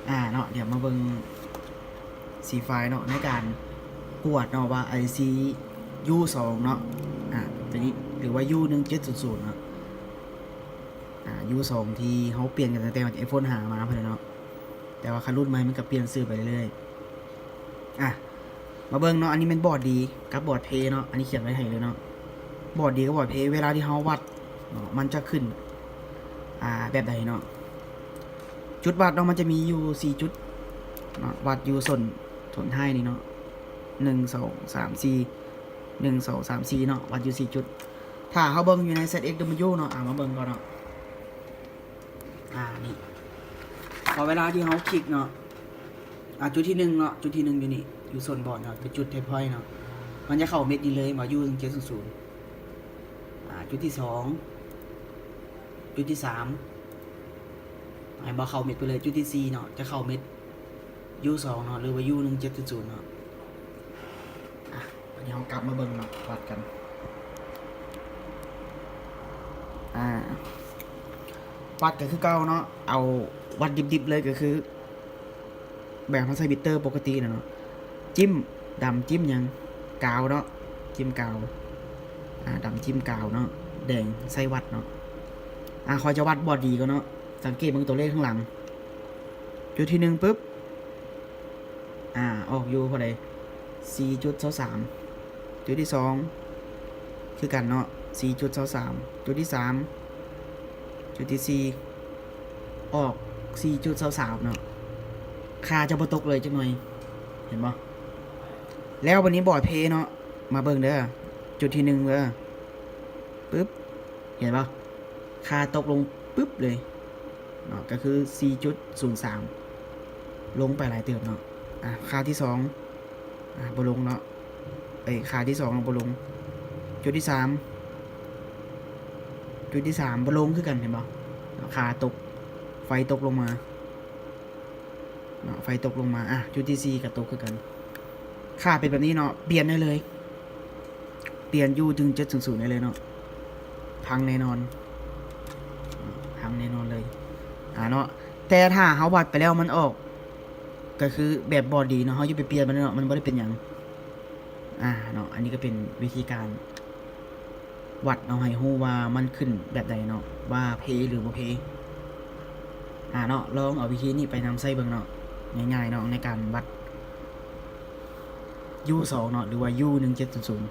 ອ່າເນາະ ດຽວມາເບິ່ງສີໄຟເນາະ ໃນການກວດເນາະວ່າໄອຊີຢູສອງເນາະ ອ່າ ຕົວນີ້ ຫຼືວ່າຢູໜຶ່ງເຈັດສູນສູນເນາະ ອ່າ ຢູສອງທີ່ເຮົາປ່ຽນກັນຕັ້ງແຕ່ໄອໂຟນຫ້າມາພຸ້ນແຫຼະເນາະ ແຕ່ວ່າຄັນລຸ້ນໃໝ່ມັນກໍປ່ຽນຊື່ໄປເລື້ອຍໆ ອ່າ ມາເບິ່ງເນາະ ອັນນີ້ແມ່ນບອດດີກັບບອດເພເນາະ ອັນນີ້ຂຽນໄວ້ໃຫ້ເລີຍເນາະ ບອດດີກັບບອດເພ ເວລາທີ່ເຮົາວັດເນາະ ມັນຈະຂຶ້ນ ອ່າ ແບບໃດເນາະ ຈຸດວັດເນາະ ມັນຈະມີຢູ່ສີ່ຈຸດເນາະ ວັດຢູ່ສົ້ນ ສົ້ນທ້າຍນີ້ເນາະ ໜຶ່ງ ສອງ ສາມ ສີ່ ໜຶ່ງ ສອງ ສາມ ສີ່ເນາະ ວັດຢູ່ສີ່ຈຸດ ຖ້າເຮົາເບິ່ງຢູ່ໃນ ແຊັດເອັກດັບເບິນຢູເນາະ ອ່າ ມາເບິ່ງກ່ອນເນາະ ອ່າ ນີ້ ພໍເວລາທີ່ເຮົາຄລິກເນາະ ອ່າ ຈຸດທີໜຶ່ງເນາະ ຈຸດທີໜຶ່ງຢູ່ນີ້ ຢູ່ສົ້ນບອດເນາະ ເປັນຈຸດເທັດພອຍເນາະ ມັນຈະເຂົ້າເມັດນີ້ເລີຍ ວ່າຢູໜຶ່ງເຈັດສູນສູນ ອ່າ ຈຸດທີສອງ ຈຸດທີສາມ ໃຫ້ບໍ່ເຂົ້າເມັດໄປເລີຍ ຈຸດທີສີ່ເນາະ ຈະເຂົ້າເມັດຢູສອງເນາະ ຫຼືວ່າຢູໜຶ່ງເຈັດສູນສູນເນາະ ອ່ະ ບາດນີ້ເຮົາກັບມາເບິ່ງເນາະ ວັດກັນ ອ່າ ວັດກໍຄືເກົ່າເນາະ ເອົາວັດດິບໆເລີຍ ກໍຄື ແບບເຮົາໃຊ້ມິເຕີປົກກະຕິນະເນາະ ຈິ້ມດຳ ຈິ້ມຫຍັງ ກາວເນາະ ຈິ້ມກາວ ອ່າ ດຳຈິ້ມກາວເນາະ ແດງໃສ່ວັດເນາະ ອ່າ ຂ້ອຍຈະວັດບອດດີກ່ອນເນາະ ສັງເກດເບິ່ງຕົວເລກຂ້າງຫຼັງ ຈຸດທີໜຶ່ງປຶບ ອ່າ ອອກຢູ່ເທົ່າໃດ ສີ່ຈຸດຊາວສາມ ຈຸດທີສອງຄືກັນເນາະ ສີ່ຈຸດຊາວສາມ ຈຸດທີສາມ ຈຸດທີສີ່ ອອກສີ່ຈຸດຊາວສາມເນາະ ຄ່າຈະບໍ່ຕົກເລີຍຈັກໜ່ອຍ ເຫັນບໍ່ ແລ້ວບາດນີ້ບອດເພເນາະ ມາເບິ່ງເດີ ຈຸດທີໜຶ່ງເດີ ປຶບ ເຫັນບໍ່ ຄ່າຕົກລົງປຶບເລີຍເນາະ ກໍຄືສີ່ຈຸດສູນສາມ ລົງໄປຫຼາຍເຕີບເນາະ ອ່າ ຄ່າທີສອງ ອ່າ ບໍ່ລົງເນາະ ເອີຍ ຄ່າທີສອງບໍ່ລົງ ຈຸດທີສາມ ຈຸດທີສາມບໍ່ລົງຄືກັນ ເຫັນບໍ່ ຄ່າຕົກ ໄຟຕົກລົງມາເນາະ ໄຟຕົກລົງມາ ອ່າ ຈຸດທີສີ່ກໍຕົກຄືກັນ ຄ່າເປັນແບບນີ້ເນາະ ປ່ຽນໄດ້ເລີຍ ປ່ຽນຢູ່ໜຶ່ງເຈັດສູນສູນໄດ້ເລີຍເນາະ ພັງແນ່ນອນ ພັງແນ່ນອນເລີຍ ອ່າ ເນາະ ແຕ່ຖ້າເຮົາວັດໄປແລ້ວມັນອອກ ກໍຄືແບບບອດດີເນາະ ເຮົາຢ່າໄປປ່ຽນມັນເນາະ ມັນບໍ່ໄດ້ເປັນຫຍັງ ອ່າ ເນາະ ອັນນີ້ກໍເປັນວິທີການວັດເອົາໃຫ້ຮູ້ວ່າມັນຂຶ້ນແບບໃດເນາະ ວ່າເພ ຫຼື ບໍ່ເພ ອ່າ ເນາະ ລອງເອົາວິທີນີ້ໄປນຳໃຊ້ເບິ່ງເນາະ ງ່າຍໆເນາະ ໃນການວັດຢູສອງເນາະ ຫຼືວ່າຢູໜຶ່ງເຈັດສູນສູນ